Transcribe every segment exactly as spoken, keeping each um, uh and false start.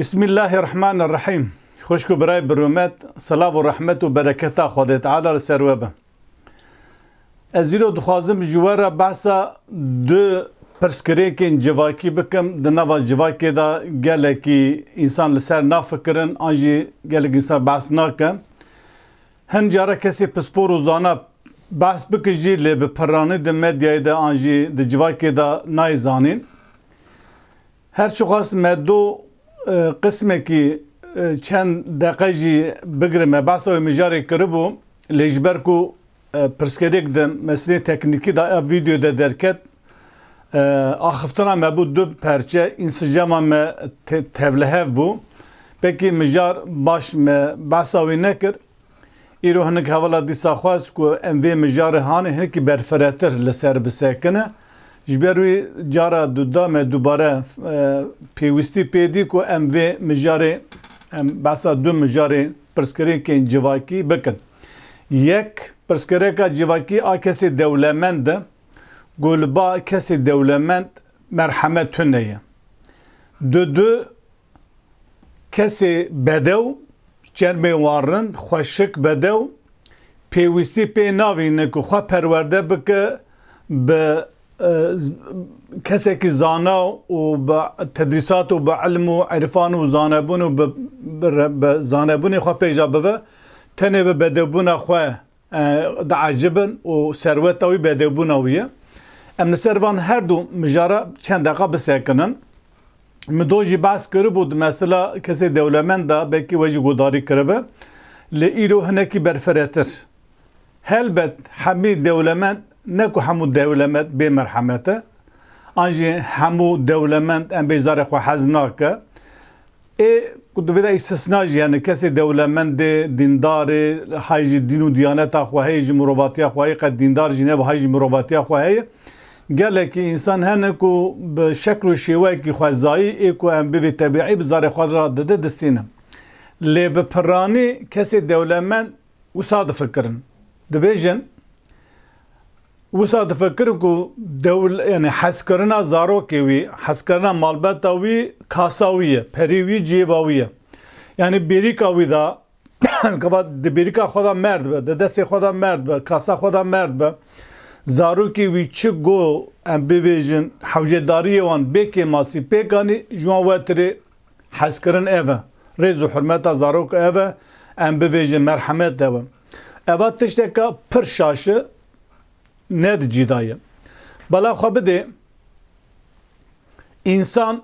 Bismillahirrahmanirrahîm. Xwişk û birayê bi rûmet, silav û rehmet û bereketa Xwedê Teala li ser we be. Ez îro dixwazim ji we re behsa du pirsgirêkên civakî bikim. Di nava civakê de gelekî însan li ser nafikirin, an jî gelek însan behs nake. Hin cara kesê pispor û zana behs bike jî, lê bi piranî di medyayê de an jî di civakê de nayê zanîn. Her çiqas me do, e, qismekî, e, çend deqe jî bigire, me behsa wê mijarê kiribû, lê ji ber ku, e, pirsgirêk di meseleyê teknîkî de, ev vîdeo de derket, e, axiftina me bû du perçe, însicama me te-, tevlihev bû. Pekî mijar baş me behsa wî nekir. Îro hinek hevala dîsa xwest ku em vê mijarê hanê hinekî berfiretir li ser bisekine. Ji ber wî cara duda me dubare, e, pêwîstî pê dî ku em vê mijarê, em behsa du mijarê pirsgirêkên civakî bikin. Yek, pirsgirêka civakî a kesê dewlemend e. Ku li ba kesê dewlemend merhemet tune ye. Du du, kesê bedew, çermê wan rind, xweşik bedew, pêwîstî pê navîne ku xwe perwerde bike bi, e, z-, kesekî zana û bi tedrîsat û bi ilm û irfan û zanebûn û bi, bi re-, bi zanebûnê xwe pêja bive, tenê bi bedewbûna xwe e, diecibin û serweta wî bedewbûna wî ye. Em li ser van her du mijara çend deqa bisekinin. Min do jî behs kiribû di mesela kesê dewlemend de, belkî we jî guhdarî kiribe. Lê îro hinekî berfiretir. Helbet hemî dewlemend, ne ku hemû dewlemend bê merhemet e. An jî hemû dewlemend em bê zarê xwe hez nake. Ê ku di vê de îstisna jî hene, kesê dewlemendê, dîndarê, hay ji dîn û diyaneta xwe heye, ji mirovatiya xwe heye, qet dîndar jî nebe, hay ji mirovatiya xwe heye. Gelekî însan hene ku bi şekl û şêweyekî xwezayî ê ku em bivê tebîî bi zarê xwe re dide distîne. Lê bi piranî kesê dewlemend wisa difikirin. Dibêjin, wisa difikirin ku dewl-, yani hezkirina zarokê wî, hezkirina malbeta wî kasa wî ye, perî wî cêba wî ye. Yani bêrîka wî de, kava di bêrîka xwe de merd be, di destê xwe de merd be, kasa xwe de merd be, zarokê wî çi go em bivêjin, hewcedariyê wan bê kêmasî pêk anî, ji wan wetirê hezkirin ev e. Rêz û hurmeta zarok ev e, em bivêjin merhemet ev e. Eva tişteka pir şaş e, ne di cî de ye. Bela xwe bidê, însan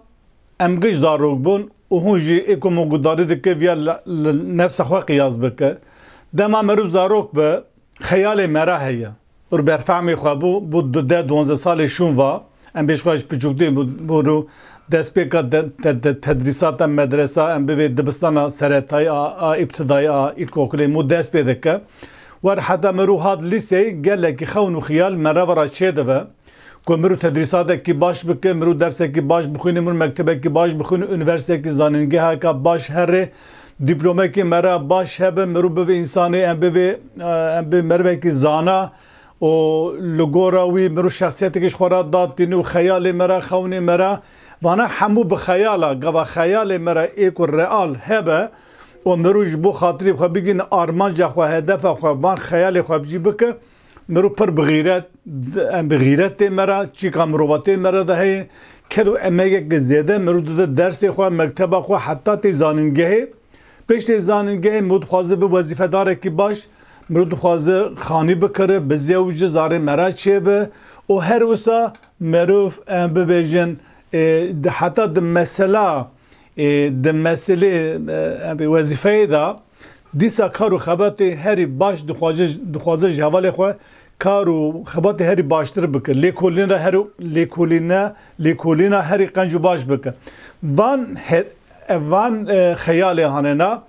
em giş zarok bûn û hûn jî ê ku min guhdarî dike viya li, li nefsa xwe qiyas bike. Dema meriv zarok be, xeyalê me re heye. Û berfehmê xwe bû, bû du deh duwanzeh salê şûn va. Em bêj xwe ji piçûktî bû, bû rû destpêka de, de, de, tedrîsata medresa, em bivê dibistana seretayî a, a îbtidayî a îlkokulê mû dest pê dike. Wer heta mirû hat lîseyê gelekî xewn û xiyal me re ve re çêdive. Ku mirû tedrîsatekî baş bike, mirû dersekî baş bixwîne, mirû mektebekî baş bixwîne, unîversîtekî zanîngeheka baş herê, dîplomekî me re baş hebe, mirû bivê însanê, em bivê, em bivê merivekî zana û li gora wî mirû şexsiyetekî ji xwe re datîne û xeyalê me re, xewnê me re, vana hemû bi xeyala, gava xeyalê me re ê ku real hebe û mirû ji bo xatirî xwe bigihîne armanca xwe, hedefa xwe, van xeyalê xwe bi cî bike, Mirov pir bi xîret, em bi xîretê me re, çîka mirovatê me re de heye. Ked û emegeke zêde mirov dide dersê xwe, mekteba xwe, heta tê zanîngehê. Piştê zanîngehê mirov dixwaze bi wezîfedarekî baş, mirov dixwaze xanî bikire, bizewije, zarê me re çêbe. Û her wisa mirov, em bibêjin, e, di, heta di mesela, e, di meselê, e, em bi wezîfeyê de, Dîsa kar û xebatê herî baş dixwaze, dixwaze ji hevalê xwe kar û xebatê herî baştir bike. Lêkolîna herî, lêkolîna, lêkolîna herî qenc û baş bike. Van he-, ev van, e, xeyalê hanena,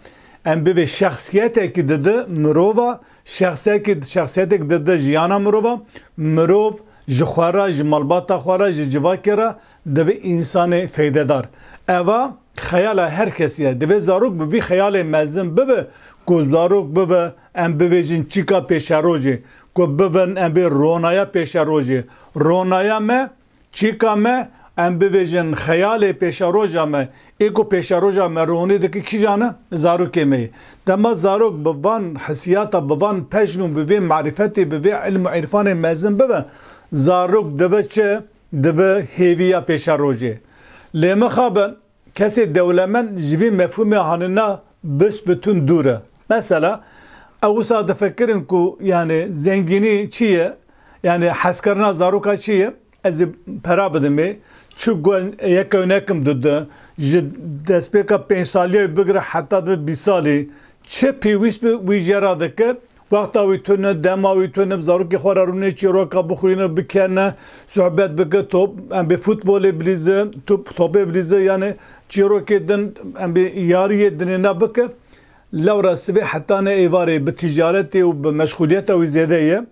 em bivê şexsiyetekî dide mirova, şexsiyekî, şexsiyetek dide jiyana mirova, mirov ji xwe re, ji malbata xwe re, ji civakê re divê însanê feydedar. Eva xeyala her kesî ye. Divê zarok bi vî xeyalê mezin bibe ku zarok bibe, em bivêjin çîka pêşerojê, ku bibin em bê ronaya pêşerojê. Ronaya me, çîka me, em bivêjin xeyalê pêşeroja me, ê ku pêşeroja me ronî dike kîjan e? Zarokê me ye. Dema zarok bi van hesiyata, bi van pejn û bi vê marîfetê, bi vê ilm û îrfanê mezin bibe, zarok dibe çi? Dibe hêviya pêşerojê. Lê mixabin, kesê dewlemend ji vî mefhûmê hanina bisbitûn dûr e. Mesela, ew wisa difikirin ku, yani, zengînî çi ye? Yani, hezkirina zaroka çi ye? Ez ê pera bidim ê. Çi gu-, yek ew nekim dide. Ji destpêka pênc saliyê bigire heta di bîst salî. Çi pêwîst bi wî jê re dike? Wexta wî tune, dema wî tune, bi zarokê xwe re rûnê çîroka bixwîne, bikene, sohbet bike, top, em bê futbolê bilîze, top, topê bilîze, yani çîrokê din, em bê yariyê dinê ne bike. Lewra sibê heta ne êvarê bi ticaretê û bi meşxuliyeta wî zêde ye.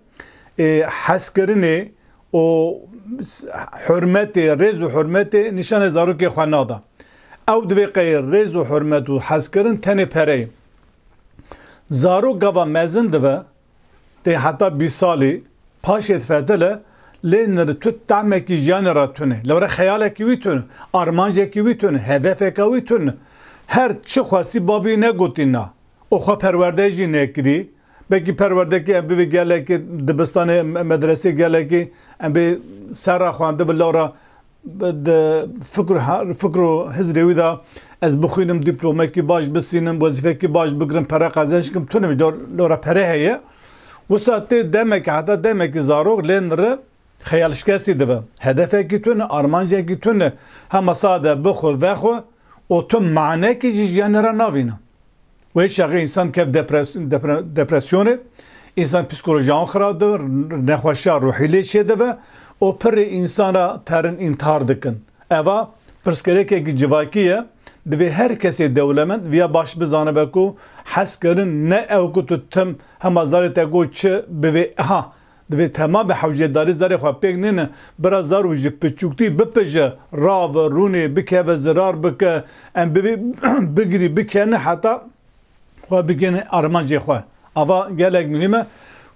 Ê, hezkirinê û s-, hurmetê, rêz û hurmetê nîşanê zarokê xwe nada. Ew divê qey rêz û hurmet û hezkirin tenê pereyê. Zarok gava mezin dibe, tê heta bîst salî, paşê difetile, lê nir tu tehmekî jiyanê re tune. Lewre xeyalekî wî tune, armancekî wî tune, hedefeka wî tune. Her çi xwestî bavî negotîna. Û xwe perwerde jî nekirî. Belkî perwerdekî em bivê gelekî dibistanê, me-, medresê gelekî em bê serra xwendibi, lewra di fikr, fikr û hizrê wî de ez bixwînim, dîplomekî baş bisînim, wezîfekî baş bigirim, pere qezenc kim, tune lor-, lora pere heye. Wisa tê demekî, heta demekî zarok lê nire xeyalşikestî dibe. Hedefekî tune, armancekî tune. Hema sade bixwe, vexwe û tu manekî jî jiyanê re navîne. Wê çaxê însan kev depres-, depre-, depresyonê, însan psîkolojiya wan xirab dibe, nexweşiya ruhî lê çêdibe û pirê însan re terin întihar dikin. Eva pirsgirêkekî civakî ye, divê her kesê dewlemend viya baş bizanibe ku hezkirin ne ew ku tu tim hema zarê te got çi bivê, ha, divê temamê hewcêdarî zarê xwe pêk nîne, bira zaro ji piçûktî bipije, rabe, rûnê, bikeve, zirar bike, em bivê bigirî, bikene heta xwe bigihîne armancê xwe. Ava gelek muhîm e.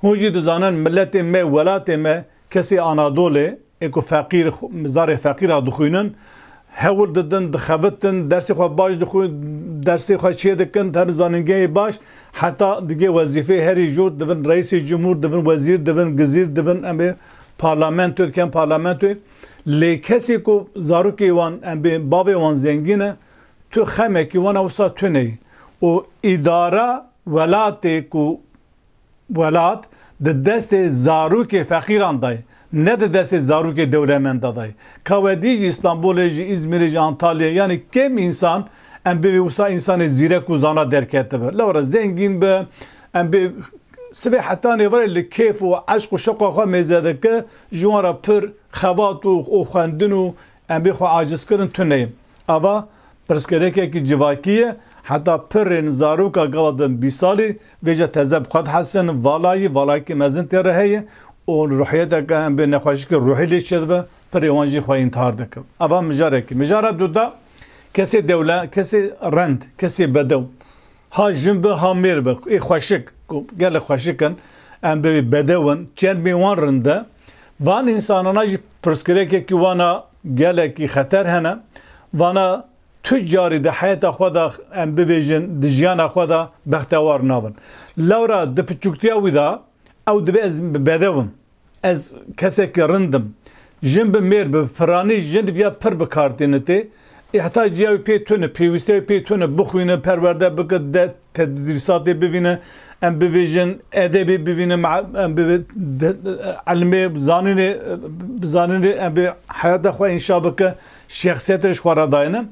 Hûn jî dizanin miletê me, welatê me, kesê Anadolê, ê ku feqîr, zarê feqîra dixwînin, hewl didin, dixebitin, dersê xwe baş dixwîn, dersê xwe çê dikin, her zanîngehê baş, heta digê wezîfê herî jor, divin reîsê cumhur, divin wezîr, divin gizîr, divin em bê parlamentoyê dikin, parlamentoyê. Lê kesê ku zarokê wan, em bê bavê wan zengîn e, tu xemekî wana wisa tune yî. Û îdara welatê ku welat di destê zarokê feqîran de ye, ne di destê zarokê dewlemenda de ye. Ka we dî jî Îstanbulê, jî Îzmîrê, jî Antalyayê, yanî kêm însan em bivê wisa însanê zîrek û zana derketibe. Lewre zengîn be, em bê sibê heta nêverê li kêf û eşq û şewqa xwe mêze dike, ji wan re pir xebat û, û xwendin û em bê xwe aciz kirin tune ye. Ava pirsgirêkekî civakî ye, heta pirên zaroka gava din bîst salî, vêca teze bi xwe dihesin, vala yî, valayekî mezin tê re heye û ruhiyeteke em bê nexweşikê ruhî lê çêdibe, pirê wan jî xwe întihar dikin. Eva mijarekî. Mijara duda, kesê dewle-, kesê rind, kesê bedew. Ha jin be, ha mêr be, ê xweşik, ku gelek xweşik in, em bê bedew in, çermê wan rind e. Van însanana jî pirsgirêkekî wana gelekî xeter hene. Vana tu carî di heyeta xwe de, em bivêjin, di jiyana xwe de bextewar nabin. Lewra di piçûktiya wî de ew divê ez bedew im. Ez kesekî rind im. Jin bi mêr bi piranî jin viya pir bi kar têne tê. Îhtiyacê wî pê tune, pêwîstiya wî pê tune, bixwîne, perwerde bike, de tedrîsatê bivîne, em bivêjin, edebê bivîne, ma-, em bivê de, ilmê, zanînê, bi zanînê em bê heyata xwe înşa bike, şexsiyetê ji xwe re dayine.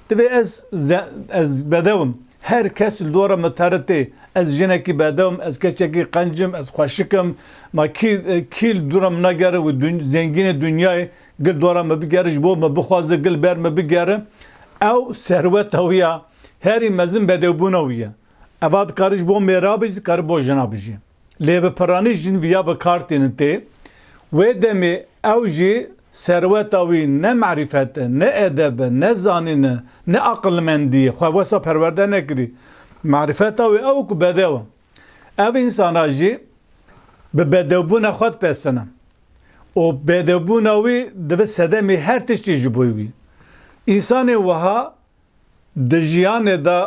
Divê ez ze-, ez bedew im. Her kes li dora min teritê, ez jinekî bedew im, ez keçekî qenc im, ez xweşik im, ma kî, kî li dora min nagere û dun-, zengînê dinyayê, gil dora min bigere, ji bo min bixwaze, gil ber min bigere. Ew serweta wî ya, herî mezin bedewbûna wî ye. Eva dikare ji bo mêra bijî, dikare bo jina bijî. Lê bi piranî jin viya bi kar tînin tê. Wê demê ew jî serweta wî ne marîfet e, ne edeb e, ne zanîn e, ne aqilmendî ye. Xwe wesa perwerde nekirî. Marîfeta wî ew ku bedew e. Ev însana jî bi bedewbûna xwe dipesine. û bêdewbûna wî dibe sedemê her tiştî ji bo wî. Însanê wiha di jiyanê de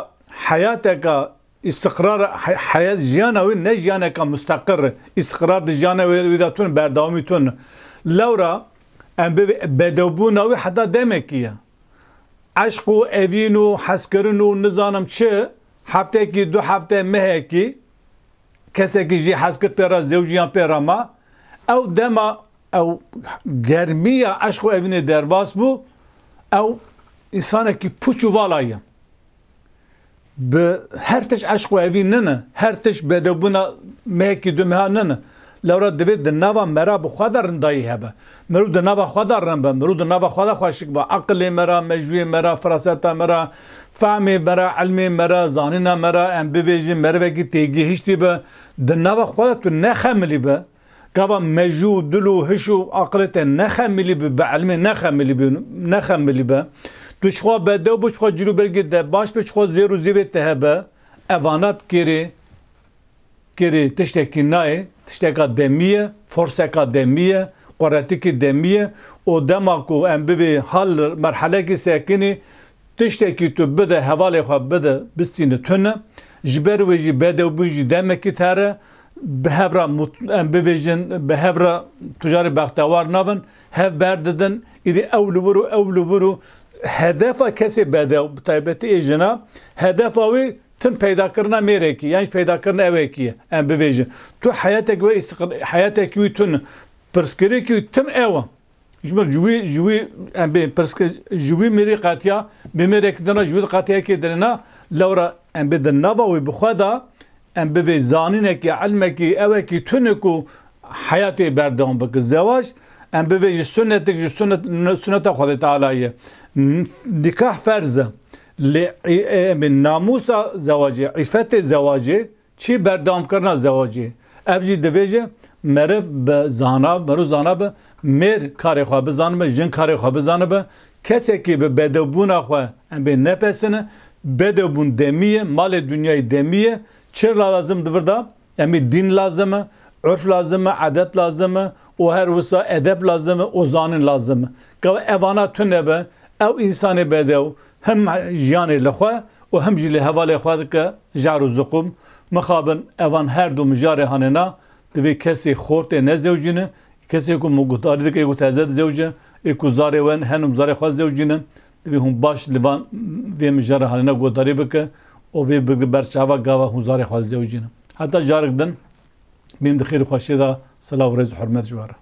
heyateka îstiqrar, he-, heyat, jiyana wî ne jiyaneka musteqir, îstiqrar di jiyana wî, wî de tune, berdewamî tune. Lewra em bivê bêdewbûna wî heta demekî ye. Eşq û evîn û hezkirin û nizanim çi, heftekî, du hefte, mehekî, kesekî jî hez kir pê re, zewjiyan pê re ma, ew dema ew germiya eşq û evînê derbas bû, ew însanekî pûç û vala ye. Bi her tişt eşq û evîn nine, her tişt bêdewbûna mehekî du meha nine. Lewra divê di nava me re bi xwe de rindayî hebe. Mirov di nava xwe de rind be, mirov di nava xwe de xweşik be. Aqilê me re, mejûyê me re, firaseta me re, fehmê me re, ilmê me re, zanîna me re, em bivêjin merivekî têgihiştî be. Di nava xwe de tu nexemilî be. Gava mejû, dil û hiş û aqilê te nexemilî bi, bi ilmê nexemilî bi, nexemilî be. Tu çixwe bedew bi, çixwe cîr û bergê de baş be, çixwe zêr û zêvê te hebe. Evana kêrê, kêrê tiştekî nayê, tişteka demî ye, forseka demî ye, quretikî demî ye û dema ku em bivê hal merhelekî sekinî, tiştekî tu bide, hevalê xwe bide, bistîne tune. Ji ber wê jî bedewbûn jî demekî tere, bi hev re mut-, em bivêjin, bi hev re tu carî bextewar nabin, hev berdidin, îdî ew li wir û ew li wir û hedefa kesê bedew, bi taybetî ê jina, hedefa wî tim peydakirina mêrekî, yan jî peydakirina ewekî ye, em bivêjin. Tu heyetek wê îstiql-, heyetekî wî tune, pirsgirêkî wî tim ew e. Ji ber ji wî, ji wî, em bê pirs ke, ji wî mirî qetiya, bi mêrekî din re ji wî qetiya yekê dirêna, lewra em bê di nava wî bi xwe de, em bivê zanînekî, ilmekî, ewekî tune ku heyatê berdewam bike. Zewac, em bivê ji sunnetek, ji sunnet, sunneta Xwedê Teala ye. N-, nikah ferz e. Lê î-, em bê namûsa zewacê, îfetê zewacê, çi berdewamkirina zewacê. Ev jî divêje meriv bi zana, meriv zana bi, mêr karê xwe bizanibe, jin karê xwe bizanibe. Kesekî bi bedewbûna xwe em bê nepesine, bedewbûn demî ye, malê dinyayê demî ye. Çi lazim di vir de? Em ê dîn lazim e, urf lazim e, edet lazim e û her wisa edeb lazim e û zanîn lazim e. Gava evana tune be, ew însanê bedew him jiyanê li xwe û him jî li hevalê xwe dike jar û ziqûm. Mixabin evan her du mijarê hanêna, divê kesê xortê nezewcîne, kesê ku min guhdarî dike, ê ku teze dizewce, ê ku zarê wen hen û zarê xwe zewcîne, divê hûn baş li van vê mijarê hanêna guhdarî bike û vê bigre ber çava gava hûn zarê xwe zewcîne. Heta carek din, bînin di xêr û xweşiyê de, silav, rêz û hurmet ji we re.